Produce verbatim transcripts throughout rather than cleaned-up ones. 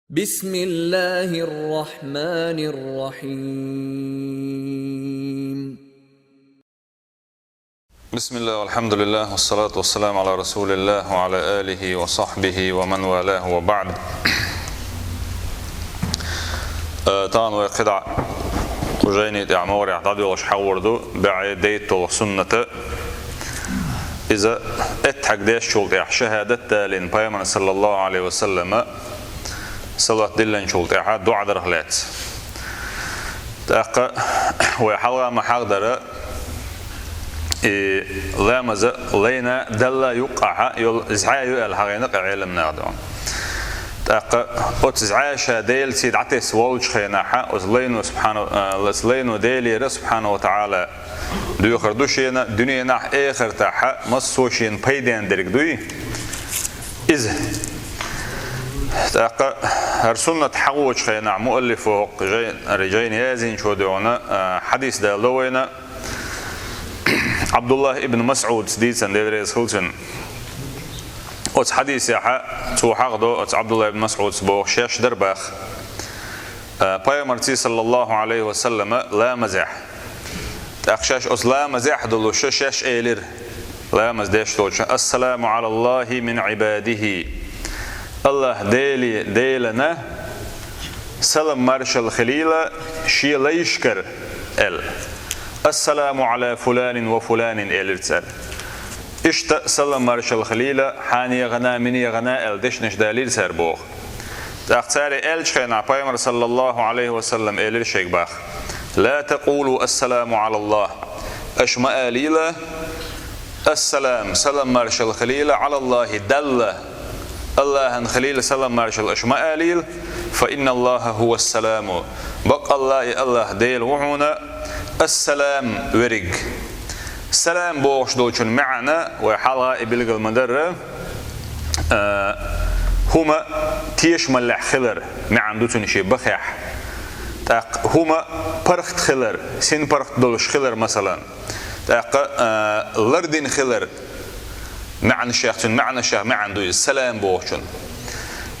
بسم الله الرحمن الرحيم. بسم الله والحمد لله والصلاة والسلام على رسول الله وعلى آله وصحبه ومن والاه وبعد. Э, тахана вай кхидӀа кху жайни тӀехь могӀарехь дӀадоьлхуш хьагӀур ду, бӀе дейтталгӀа суннат. Иза эттӀхьаг дешчул тӀехь шахӀадат далийна, Пайхамар, саллаллахӀу Ӏалайхи ва саллама, салот диллинчул тӀехьа дуӀа дарх лаьцна. ТӀаккха вай хьалха ма хьагӀ дара, и ламаз лайна далла юккъехьа йолу зӀе ю аьлла хьахийна кхин Ӏеламнаха ду. ТӀаккха оцу зӀе ша Делаца дӀатесна волчу хенахьа, оцу лайно субхьана-, а, оцу лайно Делера, субхьана ва тагӀала, доьхур ду шена дуьненахь, эхартахьа массо а шена пайденна дерг дуй иза. ТӀаккха хӀара суннат хьагӀочу хенахь муаллифо, хӀокху жай-, хӀара жайна язйинчо дуьхьал, а, хьадис даладо вайна. Ӏабдуллахь ибн МасӀудс дийцина, Дела реза хуьлда цунна. Оцу хьадисехьа цо хьагӀдо, оцу Ӏабдуллахь ибн МасӀудс боху, шаьш дара боху, а, Пайхамарца, саллаллахӀу Ӏалайхи ва саллама, ламазехь. ТӀаккха шаьш оцу ламазехь долуш шаьш элира, ламаз деш долчу: «Ассаламу Ӏалаллахи мин Ӏибадихи». АллахӀ Дели-, Делана салам маршалла хилийла Шен лайшкара, аьлла. «Ассаламу Ӏала фуланин ва фуланин», элира цара. Иштта салам маршалла хилийла хьанегӀана, минегӀана аьлла дешнаш далийра цара боху. ТӀаккха цара аьллачу хенахь Пайхамар, саллаллахӀу Ӏалайхи ва саллам, элира шайга боху: «Ла такъулу ассаламу Ӏалаллахь». Аша ма алийла: «Ассалам, салам маршалла хилийла, Ӏалаллахи, Далла, АллахӀан хилийла салам маршалла», аша ма алийла, «фа инналлахӀа хӀува ссаламу». Баккъалла и АллахӀ Дела ву хьуна Ассалам верг. Салам бохуш долчун маьӀна вай хьалха и билгал ма-дарра, а, хӀума тешамаллехь хилар, маьӀна ду цуьнан шен бахехь. ТӀаккха хӀума паргӀат хилар, синпаргӀат долуш хилар, масалан. ТӀаккха, а, лардина хилар, маьӀнашех, цуьнан маьӀнашех маьӀна ду иза, салам бохучун.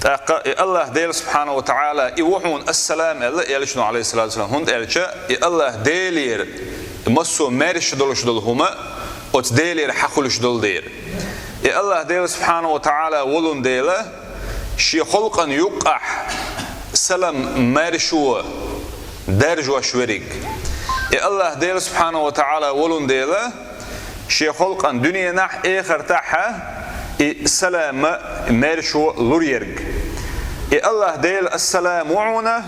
ТӀаккха и АллахӀ Дела, субхьана ва тагӀала, и ву хьуна Ассалам аьлла элчано, Ӏалайхиссалату вассалам, хӀунда аьлча и АллахӀ Делера массо а маьрша долуш долу хӀума оцу Делера хьан хуьлуш долу дера. И АллахӀ Дела, субхьана ва тагӀала, волун дела, Шен халкъана юккъахь салам, маьршо даржош верг. И АллахӀ Дела, субхьана ва тагӀала, волун дела, Шен халкъана дуьненахь, эхартахьа и салама, маьршо лур ерг. И АллахӀ Дела Ассалам ву хьуна,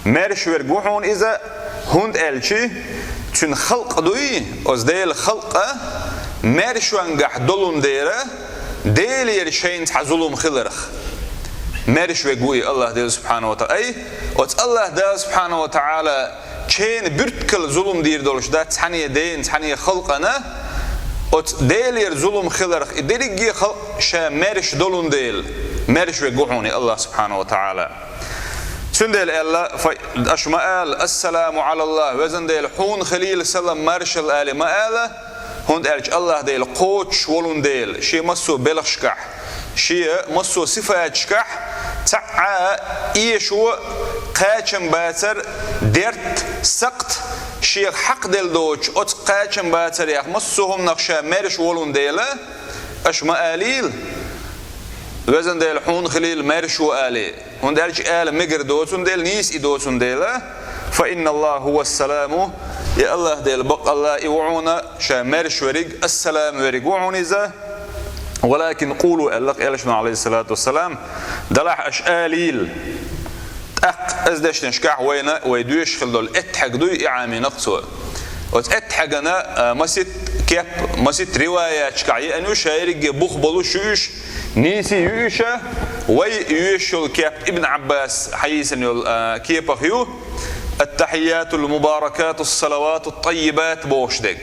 маьрша верг ву хьуна иза, хӀунда аьлча цуьнан халкъ дуй, оцу Делан халкъа маьршонгахь долун дера, Делера шайна цхьа зулум хиларх. Маьрша верг ву и АллахӀ Дела, субхьана ва тагӀала. Ай, оцу АллахӀ Дала, субхьана ва тагӀала, шена буьртигал зулум дийр долуш дац цхьанне дена, цхьанне халкъана, оцу Делера зулум хиларх, и дерриге халкъ ша маьрша долун дела, маьрша верг ву хьуна и АллахӀ, субхьана ва тагӀала. Цундела аьлла, фа-, аша ма ала: «Ассаламу ӀалаллахӀ, везан Дела, хьуна хилийла салам, маршалла», али ма ала, хӀунда аьлча АллахӀ Дела кхочуш волун дела, Шен массо а белхашкахь, Шен массо а сифаташкахь цхьа а эшо, кхачам бацар, дерт, сакхт, Шех хьакхаделла доцуш, оцу кхачам бацарех массо а хӀуманах Ша маьрша волун дела, аша ма алийла: «Везан Дела, хьуна хилийла маьршо», али. ХӀунда аьлча ала мегар доцун дела, нийса и доцун дела, «фа инналлахӀа хӀува ссаламу», и АллахӀ Дела баккъалла и ву хьуна Ша маьрша верг, Ассалам верг ву хьуна иза. «Валакин къулу», аьлла-кх элчано, Ӏалайхиссалату вассалам, делахь аша алийла. ТӀаккха оцу дешнашкахь вайна, вай доьшуш хила долу эттӀхьаг дуй, и Ӏамийнакх цо. Оцу эттӀхьагана, а, масийтта кеп, масийтта риваяташкахь еана ю, ша ерриге бух болуш ю уьш, нийса ю уьш, вай йоьшуш йолу кеп, Ибн Ӏаббаса хьайийсина йолу, а, кепах ю: «Ат-тахьийятул мубаракатус салаватут таййибат», бохуш дерг.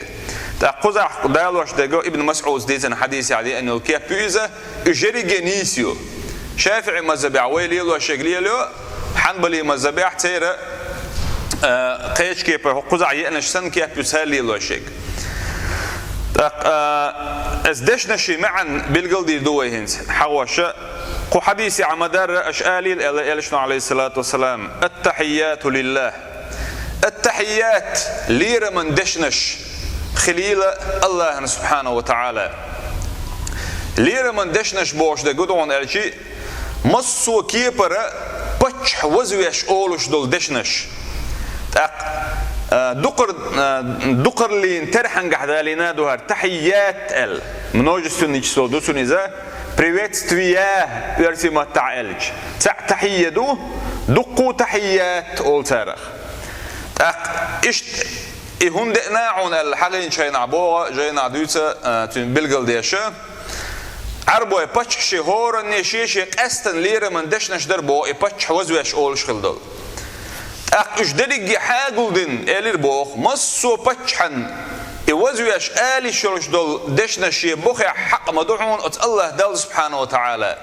ТӀаккха кхузахь далош дерг Ибн МасӀудс дийцина хьадисехь деана йолу кеп ю иза, уьш ерриге нийса ю. ШафиӀи мазхабехь вай лелош ерг лелайо, Хьанбали мазхабехь церан, а, кхечу кепе, хӀокхузахь еанаш санна кеп ю цара лелош ерг. ТӀаккха, а, оцу дешнашийн маьӀна билгал дийр ду вай хӀинца, хьагӀоша, Кху хьадисехь ма-дарра аша алийла аьлла Элчано, Ӏалайхиссалату вассалам: «Ат-тахьийяту лиллахӀ». Ат-тахьийят, лераман дешнаш, хилийла АллахӀана субхьанаху ва таӀала. Лераман дешнаш бохуш дерг хӀун ду хьуна аьлча, массо а кепара паччахь вазвеш олуш долу дешнаш. ТӀаккха, а, дукхар-, а, дукхарлин терхьангахь далийна ду хӀара тахьийят аьлла. Множественный число ду цуьнан иза. Приветствия, оьрсийн маттахь аьлча. Цхьаъ тахьийя ду, дуккха а тахьийят олу царах. ТӀаккха иштта и хӀунда деана хьуна аьлла, хьахийначу хенахь боху, жайнахь дуьйцу, а, цуьнан билгалдеша. Ӏарбой паччахьаш хӀоранне шен-шен къаьстина лераман дешнаш дара боху и паччахь вазвеш олуш хилла долу. ТӀаккха уьш дерриге хьагулдина, элира боху, массо а паччахьан и вазвеш ала йиш йолуш долу дешнаш шен бухехь хьакъ ма ду хьуна оцу АллахӀ Далла субхьанаху ва таӀала.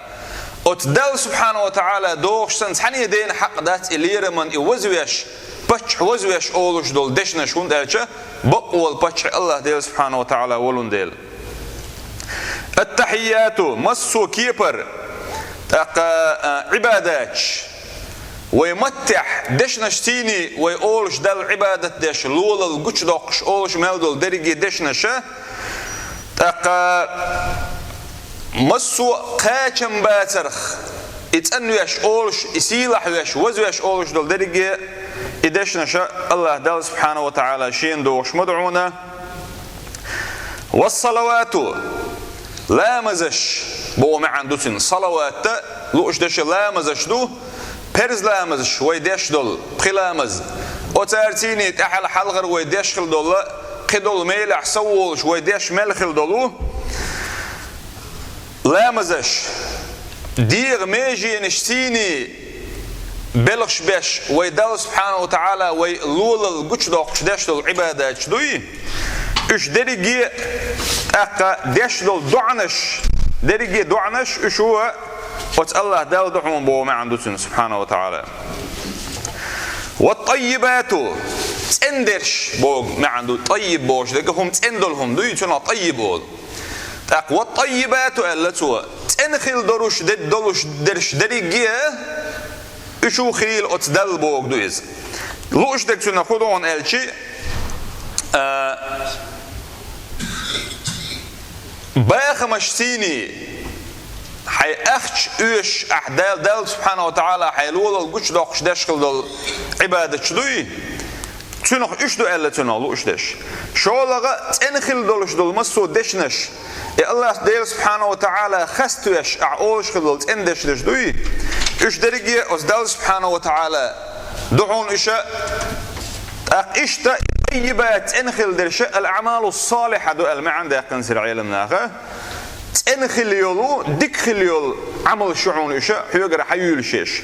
Оцу Далла субхьанаху ва таӀала дохуш санна цхьанне дена хьакъ дац и лераман и вазвеш, паччахь вазвеш олуш долу дешнаш, хӀунда аьлча бакъволу паччахь АллахӀ Дела субхьанаху ва таӀала волун дела. Ат-тахьийяту, массо а кепара, тӀаккха, а, Ӏибадаташ, вай маттехь дешнаш цийний вай олуш Далла Ӏибадат деш, лолал гучудоккхуш олуш мел долу дерриге дешнаша, тӀаккха массо а кхачам бацарх, и цӀанвеш олуш, и сийлахь веш, вазвеш олуш долу дерриге и дешнаша АллахӀ Далла субхьанаху ва таӀала шена дохуш ма ду хьуна. Вассалавату, ламазаш, боху маьӀна ду цуьнан. Салаватта лууш дерш ламазаш ду, парз ламазаш вай деш долу, пхи ламаз. Оцара цийний тӀаьхьал хьалхара вай деш хилла долу, кхидолу мелехь сов волуш вай деш мел хилла долу ламазаш, дегӀан меженаш цийний белхаш беш, вай Далла субхьанаху ва таӀала вай лолал гучудоккхуш деш долу Ӏибадаташ дуй, уьш дерриге а, тӀаккха деш долу доӀанаш, дерриге а доӀанаш, уьш ву оцу АллахӀ Далла ду хьуна боху маьӀна ду цуьнан, субхьанаху ва таӀала. Ва таййибату, цӀена дерш боху маьӀна ду, таййиб бохуш дерг хӀума цӀена долу хӀума дуй, цунах таййиб олу. ТӀаккха ва таййибату аьлла цо, цӀена хилла долуш де-, долуш дерш дерриге а, уьш ву хилийла оцу Далла боху ду иза. Лууш дерг цунах хӀун ду хьуна аьлча, а, бахамаш цийний, хьайн ахча оьшуш ахь Дал-, Далла субхьанаху ва таӀала хьайн лолал гучудоккхуш деш хилла долу Ӏибадаташ дуй, цунах уьш ду аьлла цунах лууш дерш. ШолгӀа, цӀена хилла долуш долу массо а дешнаш, и АллахӀ Дела субхьанаху ва таӀала хаставеш ахь олуш хилла долу цӀена дешнаш дуй, уьш дерриге а оцу Далла субхьанаху ва таӀала ду хьуна уьш. ТӀаккха иштта таййибат, цӀена хилла дерш, ал-аӀмалу ссалихьа ду аьлла маьӀна даьккхина церан Ӏеламнаха. ЦӀена хилла йолу, дика хилла йолу Ӏамалш ю хьуна уьш, хьоьгара хьайуьйлуш ерш.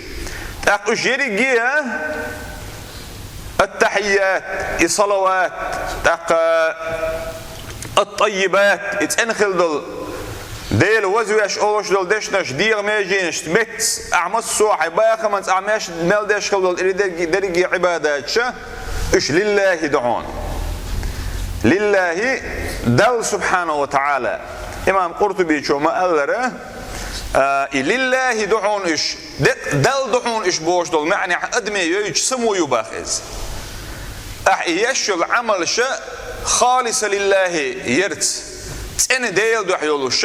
ТӀаккха уьш ерриге а, ат-тахьийят, и салават, тӀаккха ат-таййибат, и цӀена хилла долу, Дела вазвеш олуш долу дешнаш, дегӀан меженаш, меттаца, ахь массо а хьайн бахамца ахь меш-, мел деш хилла долу и дерриге, дерриге Ӏибадаташ, уьш лиллахӀи ду хьуна. ЛиллахӀи, Далла субхьанаху ва таӀала. Имам Къуртубичо ма-аллара, а, и лиллахӀи ду хьуна уьш, декъ Далла ду хьуна уьш бохуш долу маьӀнехь адаме йойтуш само ю боху иза. Ахь и еш йолу Ӏамалш халиса лиллахӀи ярца, цӀена Делан дуьхьа йолуш,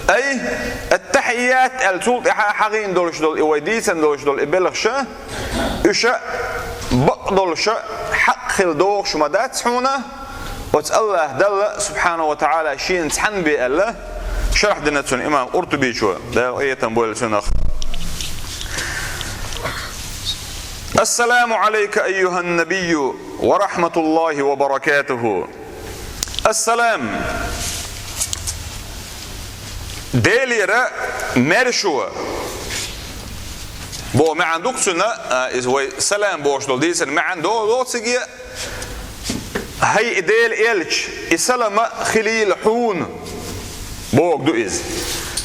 ай, ат-тахьийят аьлла цул тӀаьхьа хьахийна долуш долу и вай дийцина долуш долу и белхаш, уьш бакъдолуш, хьакъ хилла догӀуш ма дац хьуна, оцу АллахӀ Далла субхьанаху ва таӀала шена цхьаьна бен аьлла, шархь дина цунна имам Къуртубичо, Дала къинхетам бойла цунах. Ассаламу Ӏалайка, айюхӀан-набийю, ва рахьматуллахӀи ва баракатухӀу. Ассалам, Делера маьршо боху маьӀна ду-кх цуьнан, а, иза вай салам бохуш долу дийцина маьӀна догӀу-, догӀу цига, хӀай и Делан элча, и салам хилийла хьуна, боху ду иза.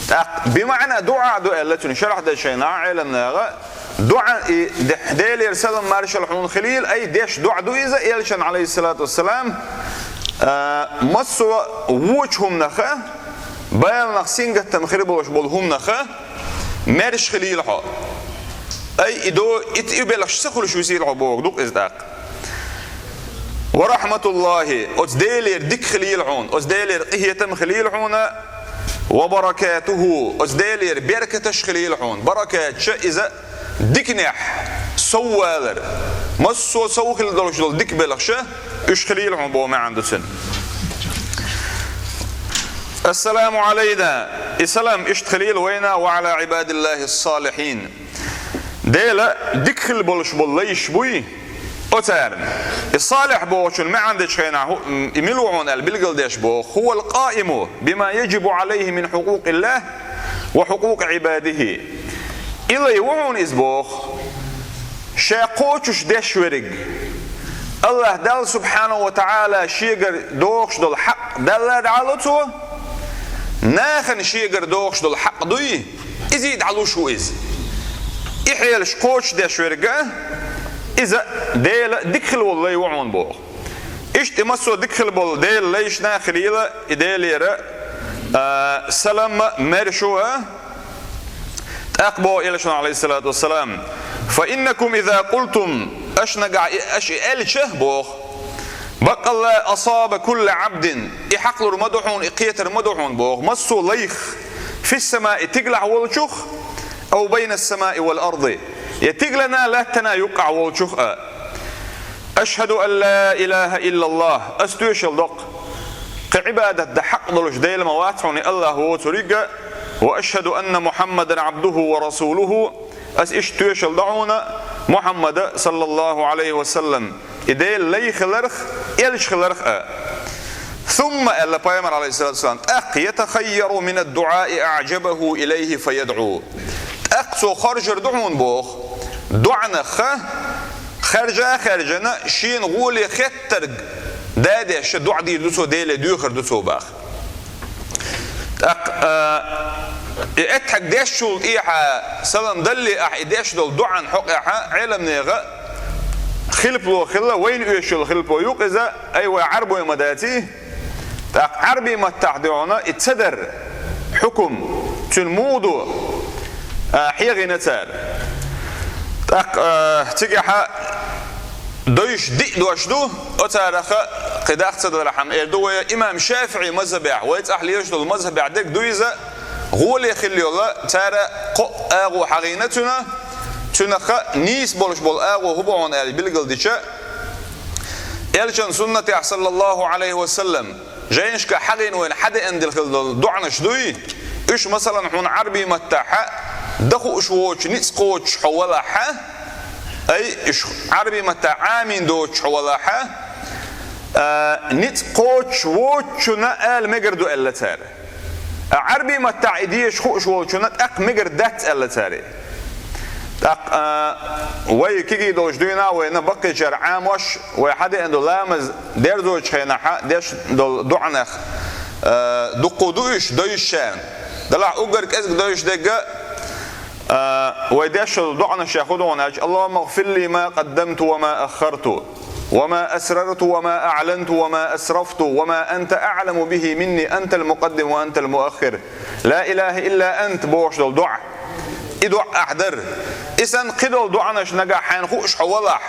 ТӀаккха бимаӀна дуӀа ду аьлла цуьнан шархь дечу хенахь Ӏеламнаха, дуӀа и де-, Делера салам маршалла хьуна хилийла, ай деш дуӀа ду иза, элчан, Ӏалайхиссалату вассалам, а, массо а вочу хӀуманах, баланах сингаттам хир болуш болу хӀуманах, Маьрша хилийла хьо. Ай, и до, ит и белхаш ца хуьлуш висийла хьо боху дукха иза тӀаккха. Ва рахьматуллахи, оцу Делера дика хилийла хьуна, оцу Делера къинхетам хилийла хьуна, ва баракатуху, оцу Делера беркаташ хилийла хьуна. Баракаташ иза диканехь соввалар. Массо а сов хила долуш долу дика белхаш, уьш хилийла хьуна боху маьӀна ду цуьнан. Ассаламу Ӏалайна, и салам иштта хилийла вайна ва Ӏала Ӏибадиллахи ссалихьин. Делан дика хила болуш болу лайш буй оцарна. И салихь бохучун маьӀна дечу хенахь хӀу-, м, и мила ву хьуна аьлла билгалдеш боху: хӀувал къаиму бима яджибу Ӏалайхи мин хьукъукъиллахи ва хьукъукъи Ӏибадихи. И лай ву хьуна иза боху, ша кхочуш деш верг. АллахӀ Далла субхьанаху ва таӀала шегара дохуш долу хьакъ Далла дӀало цо, нахана шегара дохуш долу хьакъ дуй, изий дӀалуш ву иза. И хьелаш кхочуш деш верг а, иза Делан дика хила волу лай ву хьуна боху. Иштта и массо а дика хила болу Делан лайшна хилийла и Делера, а, салам а, маьрша а, тӀаккха боху Элчано, Ӏалайхиссалату вассалам: «Фа иннакум иза къултум», аша нагахь и, аша и аьлча боху, «баккъалла асаба кулла Ӏабдин», и хьакхалур ма ду хьуна, и кхетар ма ду хьуна боху, массо а лайх, «фиссамаи», тигалахь волчух, «ав байнассамаи вал арди», я тигалана, латтана юккъахь волчух а. «Ашхаду ан ла илаха иллаллах», ас тоьшалла до-кх, кхин Ӏибадат дан хьакъ долуш Дела ма вац хьуна и АллахӀ воцуриг а, «ва ашхаду анна Мухьаммадан Ӏабдуху ва расулуху», ас иштта тоьшалла до хьуна Мухьаммада, саллаллаху Ӏалайхи ва саллам, и Делан лай хиларх, элча хиларх а. «Сумма», аьлла пайхамар, Ӏалайхиссалату вассалам, тӀаккха, «ятахайяру минад-дуӀаи аӀжабаху илайхи фаядӀу». ТӀаккха цо хоржур ду хьуна боху, доӀанах, хаьржа а хаьржина, шена гӀоле хеттарг да деш, доӀа дийр ду цо, Деле доьхур ду цо боху. ТӀаккха, а, и аттахьият дешчул тӀехьа салам далале ахь и деш долу доӀан хьокъехьа, Ӏеламнехан хилпало хилла, вайна оьшуш йолу хилпало ю-кх иза, ай, вай Ӏарбой ма даций. ТӀаккха Ӏарбийн маттахь дуьхьал и ца дар хьукум, цуьнан муха ду, а, хьехийна цара. ТӀаккха, а, цигахьа дойуш диъ дош ду, оцараха кхидӀа ца далархьама, эр ду вай имам ШафиӀи мазхабехь, вай цӀахь лелаш долу мазхабехь дерг ду иза, гӀоле хилла йолу, цара кхоъ агӀо хьахийна цуьнан, цуьнаха нийса болуш болу агӀо хӀун бу хьуна аьлла билгалдича, Элчан суннатехь, саллаллаху Ӏалайхи ва саллам, жайнашка хьахийна вайна хьадеана дила хила долу доӀанаш дуй, уьш, масалан, хьуна Ӏарбийн маттахьа дан хууш воцуш ницкъ кхочуш хьо валахьа, ай, уьш Ӏарбийн маттахь Ӏамин доцуш хьо валахьа, а, ницкъ кхочуш воцучунна ала мегар ду аьлла цара. Ӏарбийн маттахь и дезаш хууш волчунна тӀаккха мегар дац аьлла цара. ТӀаккха, а, вай кегий долуш дуьйна вайна баккхийчара Ӏамош, вай хьадеана долу ламаз дерзочу хенахьа деш долу доӀанех, а, дуккха ду уьш дойуш шена. Делахь уггар кӀезиг дойуш дерг а, а, вай деш долу доӀанашех хӀун ду хьуна аьлча: «Аллахумма гфирли ма къаддамту ва ма аххарту». «Ва ма асрарту ва ма аӀланту ва ма асрафту ва ма анта аӀламу бихи минни, антал мукъаддим ва антал муаххир. Ла илаха илла ант», бохуш долу доӀа. И доӀа ахь дар. И санна кхидолу доӀанаш нагахь хьайна хууш хьо валахь.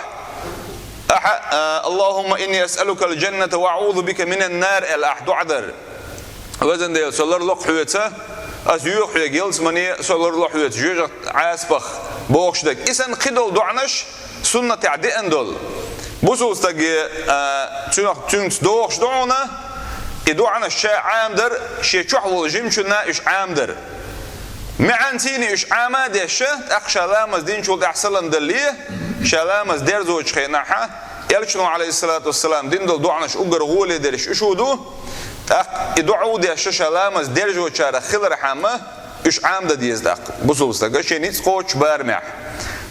Ахьа, а, «Аллахумма инни асъалукал джанната ва аӀузу бика минан нар», аьлла ахь доӀа дар. Везан Дела, со ларло-кх хьоьца, ас йоьху хьоьга ялсамане, со ларло хьоьца жоьжахатин Ӏазапах бохуш дерг. И санна кхидолу доӀанаш суннатехь деана долу. Бусалба стаге, а, цуьнах, цуьнца догӀуш ду хьуна, и доӀанаш ша Ӏамадар, шен чохь волу жимачунна уьш Ӏамадар. МаьӀанцийна уьш Ӏама а деш, тӀаккха ша ламаз динчул тӀаьхьа салам далале, ша ламаз дерзочу хенахьа, Элчано, Ӏалайхиссалату вассалам, дина долу доӀанаш уггар гӀоле дерш уьш а ду, тӀаккха и доӀа а деш, ша ламаз дерзочарах хилархьама, уьш Ӏамадан деза тӀаккха, бусалба стага шен ницкъ кхочуш барамехь.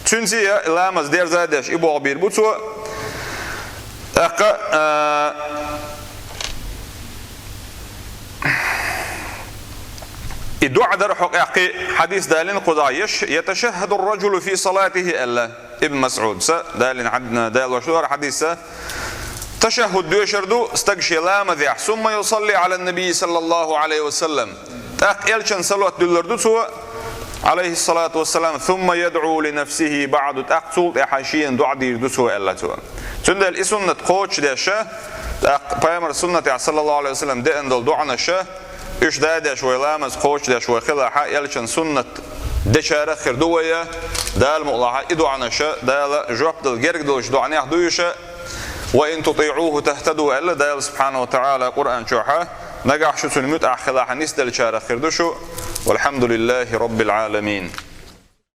Цуьнца а ламаз дерза а деш, и болх бийр бу цо. ТӀаккха, а, и доӀа дар хьо кхехкий хьадис далина кхузахь, яш-, «яташаххаду ар-раджулу фи салатихи», аьлла Ибн Масъуд. Са далина хьад-, далош ду хӀара хьадис. Ташаххуд доьшур ду стаг шен ламазехь. «Сумма юсалли Ӏалан-набий саллаллаху Ӏалайхи ва саллам». ТӀаккха Элчан салот дуьллур ду цо. Ӏалайхиссалату вассалам, «ثم يدعو لنفسه بعد», тӀаккха цул тӀехьа шена доӀа дийр ду цо, аьлла цо. Цундела и суннат кхочушдеш, тӀаккха пайхамар суннатехь, саллаллаху Ӏалайхи ва саллам, деана долу доӀанаш, уьш дадеш вай ламаз кхочушдеш вай хилахь, элчан суннат дечарах хир ду вай, Дала мукъалахь и доӀанаш Дала жоп дала герга долуш доӀанех ду уьш, «وإن تطيعوه تهتدوا», аьлла Дала субхьанаху ва таӀала Къуръан чохь, нагахь шу цуьнан муьтӀахь хилахь нисделлачарах хир ду шу. والحمد لله رب العالمين.